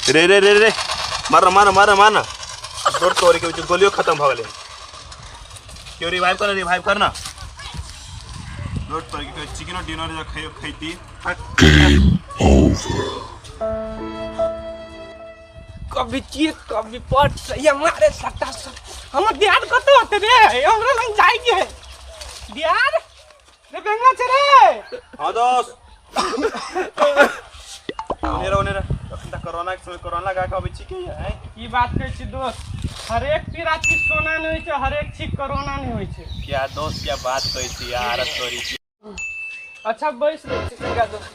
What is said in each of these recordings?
रे रे रे रे मार मार मार मार जोर तोड़ के गोलियों खत्म भ गेलै। क्यों रिवाइव करना, रिवाइव करना। रोड पर के चिकन डिनर जो खाइयो खैती। कभी चीज कभी पट ये मारे सट्टा सट। हमर दियार कत होते रे, हमरा लंग जाय के है दियार रे बेंगा छे रे। हां दोस्त ओनेरा ओनेरा अखन त कोरोना के समय कोरोना लगा के अबै छी के है। की बात कहै छी दोस्त, हरेक पीड़ा चीज सोना नहीं होइ छै, हरेक चीज कोरोना नहीं होइ छै। क्या दोस्त क्या बात कहै छी यार तोरी। अच्छा बैस रहै छी कनिका दोस्त।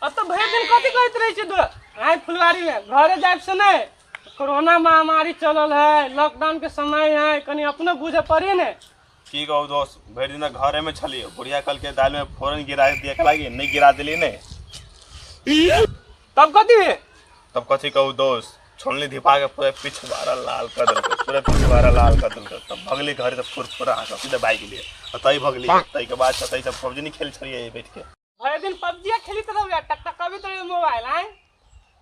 अब तो भरि दिन कथी कहैत रहै छी दोस्त, आइ फुलवारी में घरे जायब से नहीं, कोरोना महामारी चलल है, लॉकडाउन के समय है, कनी अपनो बुझे पड़ी ने। की कहू दोस्त, भरि दिन घरे में छलियै, बुढ़िया कल के दाल में फोरन गिरा दिया लागी, नहीं गिरा दिली ने। तब कथी है? तब कथी कहू दोस्त, छोलनी धिपा के पूरा पिछवाड़ा लाल कर देलकै, पूरा पिछवाड़ा लाल कर देलकै। तब भगली घर से फुरफुरा के सीधे बाइक लिए तई भगली। तई के बाद तई सब पबजी नहीं खेल छलियै बैठ के। भरि दिन पबजी खेलित रहू टक टक कभी तो मोबाइल आए।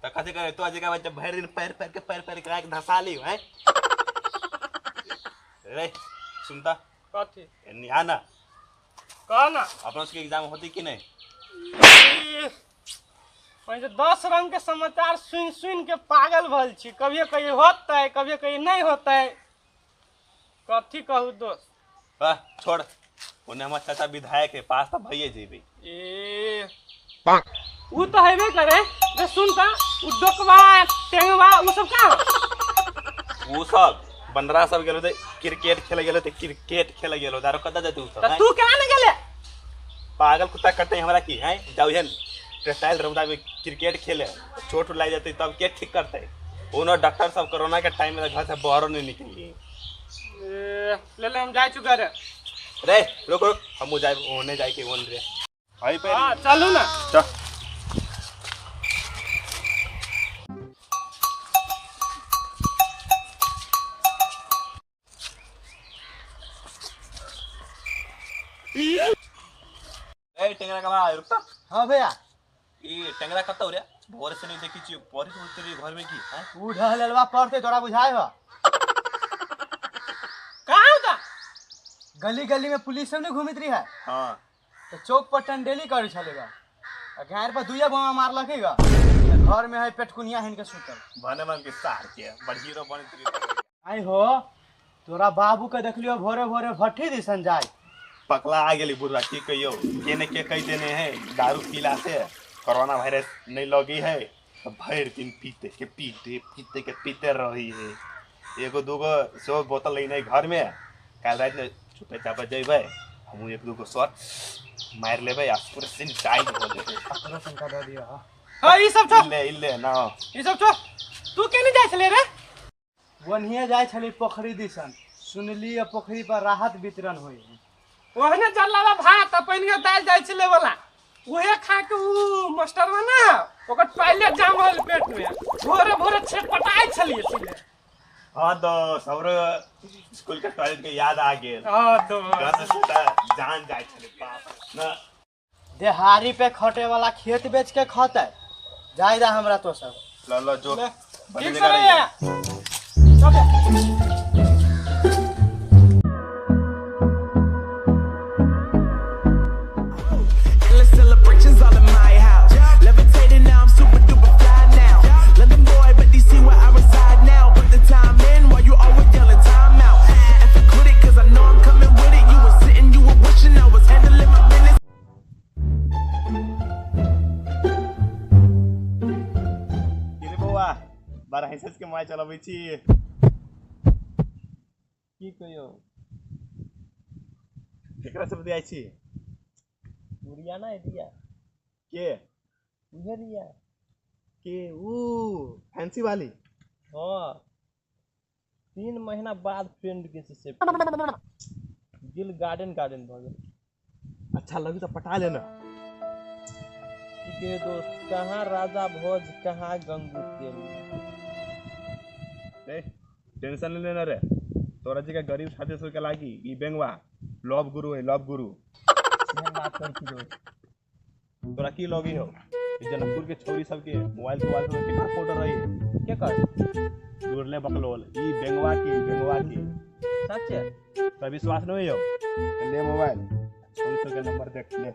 त कथी करे तो जगह बच्चा भरि दिन पैर पैर के पैर पैर के आके धसा ली हैं। रे सुनता कथी एनी आना कह ना, अपना सबके एग्जाम होती कि नहीं? 10 रंग के समाचार सुन सुन के पागल भल छी, कभी कहीं होता है कभी कहीं नहीं होता है। कथी कहू दोस्त। वाह छोड़, उन्हें हमार चाचा विधायक है, पास तो भइए जेबे। ए उ तो हेबे करे जे सुनता, उ डोकवा टेंगवा उ सब का उ सब बंदरा सब गेलो ते क्रिकेट खेले गेलो ते क्रिकेट खेले गेलो दारो कत जते उ सब। त तू केना ने गेले? पागल कुत्ता कटे हमरा की है, जाउ हेन टेस्टाइल रौदा में क्रिकेट खेले चोट लाग जाते तब के ठीक करते। ओनो डॉक्टर सब कोरोना के टाइम में घर से बाहर नहीं निकली। ले ले हम जाय छु घर। रे रुक रुक हम जाय ओने जाय के ओन रे आई पे। हां चलू ना चल। ए टेंगरा का रुकता। हां भैया ई टेंगरा कत हो रे, भोर से नहीं देखी छी परी उतरी घर में की हैं उ ढहलवा पड़ते तोरा बुझाय हो कहां होता? गली गली में पुलिस सब नहीं घूमित रही है। हां तो चौक पर टंडेली करी छलेगा आ घर पर दुइया बमा मारलकेगा, घर में है पेटकुनिया हिन के सुतल भने मन के सार के बड़ हीरो बनत रही। आई हो तोरा बाबू के देखलियो भोरे भोरे भट्ठी दिसन जाय पकला आ गेली बुढ़वा की कहियो के ने के कह देने है दारू पीला से कोरोना वायरस नहीं लगी है तो भर दिन पीते के पीते पीते के पीते रही है। एगो दूगो सो बोतल लेने घर में काल रात में छुपे चापा जेबै हम एक दूगो शॉट मार लेबै आ पूरा सैनिटाइज हो जेतै। अपनो संका दे दियो। हां ई सब छोड़ ले ले ना ई सब छोड़। तू केने जाय छले रे? वन्हिए जाय छली पोखरी दिसन, सुनली पोखरी पर राहत वितरण होई है, ओहने जलावा भात आ पानि के दाल जाय छले वाला उहे खा के उ मास्टरवा ना ओकर टॉयलेट जाम होल पेट में भोरे भोरे छे पटाय छलिए सीधे। हां दोस्त हमरो स्कूल के टॉयलेट के याद आ गेल। हां तो जान जाय छले बाप ना। देहारी पे खटे वाला खेत बेच के खते जाय दा हमरा तो सब ल ल जो ठीक से रे चल। All in my house, levitating now, I'm super duper fly now. London boy, but DC where I reside now. Put the time in while you always yelling time out. And for quit it, cause I know I'm coming with it. You were sitting, you were wishing I was handling my business. के बौआ बारह हिस्से के mobile चलाबै छी की कहियो? केकरा से बतियाइ छी? बुढ़िया ना दिया के उहे रिया के ऊ फैंसी वाली। हां 3 महीना बाद फ्रेंड के से दिल गार्डन गार्डन भ गेल। अच्छा लगी तो पटा लेना। की के दोस्त कहां राजा भोज कहां गंगू तेल। ए टेंशन नहीं लेना रे, तोरा जी का गरीब छात्र सब के लागी ई बेंगवा लव गुरु है, लव गुरु। बात कर की दोस्त तोरा की लगी हो? जनकपुर के छोरी सबके मोबाइल के मोबाइल में कितना फोटो रही है के कर जोड़ले बकलोल ई बेंगवा की सच है तो विश्वास नहीं हो ले मोबाइल छोरी सबके नंबर देख ले।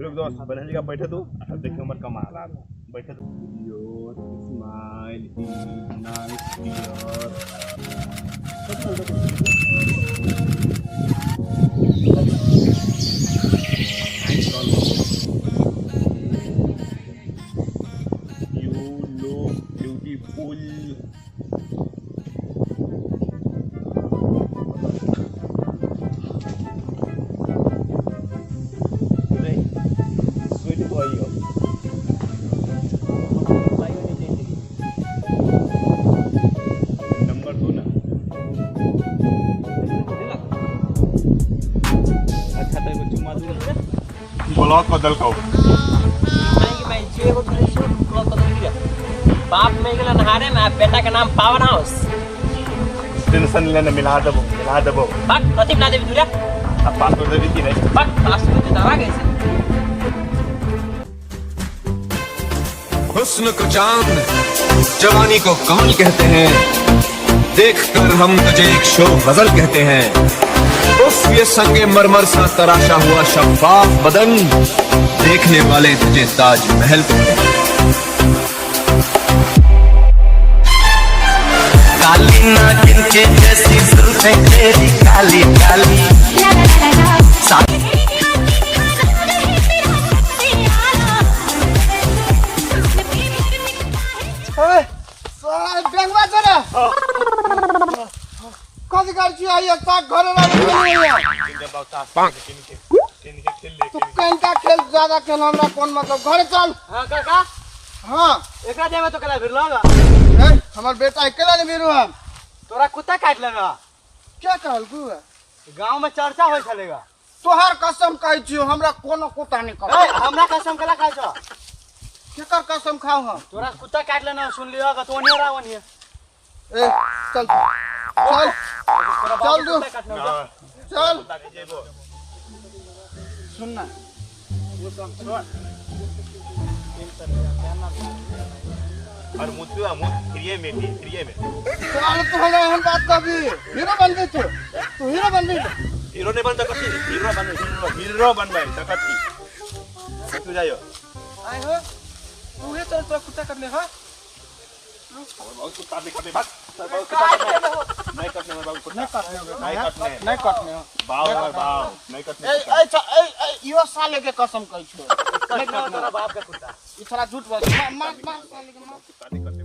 रुक दोस्त बनहल का बैठे तू अब देखियो हमर कमाल आ बैठे तू। Your smile is nice dear. You look beautiful. Sweet boy yo. Number 2 ना। अच्छा तो एगो चुम्मा दू ब्लॉक बदल को बाप में गेल नहारे में बेटा के नाम पावर हाउस। टेंशन लेने मिला देबो बक कथि मिला देबी दूरा अब पासवर्ड देबी की नहीं बक पासवर्ड दवा कैसे। हुस्न को चांद जवानी को कमल कहते हैं, देख कर हम तुझे एक शो गजल कहते हैं। उफ ये संगे मरमर सा तराशा हुआ शफाफ बदन, देखने वाले तुझे ताज महल कहते हैं। काली नागिन के जैसी जुल्फें तेरी काली काली। बेंगवा छोरा कथी कर छी आई तक घरे रह तू कनका खेल ज्यादा खेल हमरा कोन मतलब घरे चल। हां काका हां एकरा देबे तो कला भिर लग ए हमर बेटा अकेला नहीं भिरू हम। तोरा कुत्ता काट लेगा क्या कहल तू? गांव में चर्चा होय छलेगा। तोहर कसम कहै छियो हमरा कोनो कुत्ता नहीं काट। ए हमरा कसम कला खाइ छ? केकर कसम खाऊ हम? तोरा कुत्ता काट लेना सुन लियो का तो ओनिया ओनिया। ए चल चल चल दू चल सुन ना वो सब छोड़ और मुतुआ मुत फ्रीए में भी फ्रीए में चल तू हमरा हम बात कभी हीरो बन गई तू हीरो बन गई। हीरो नहीं बन सकती हीरो बन हीरो बनबै त कथी तू जाइयो आइ हो तू हे चल तो कुत्ता कर ले। हां बहुत कुत्ता दिखा दे बस नहीं कटने में बाबू नहीं कटने नहीं कटने बाव बाव नहीं कटने। ए अच्छा ए ए यो साले के कसम कहै छो नहीं कटने तोरा बाप के कुत्ता ई साला झूठ बोल मार मार साले के मार कुत्ता नहीं कटने।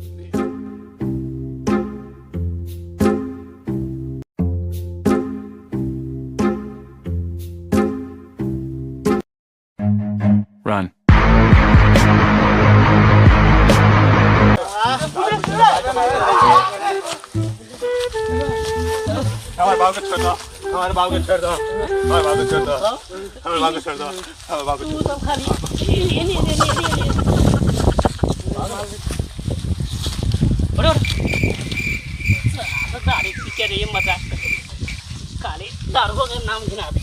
Run. हमारे बाबू को छोड़ दो हमारे बाबू को छोड़ दो हमारे बाबू को छोड़ दो हमारे बाबू को छोड़ दो हमारे बाबू को तू सब खाली एने एने एने बड़ो दारू पी के रे मजाक काले दारू के नाम गिना दे।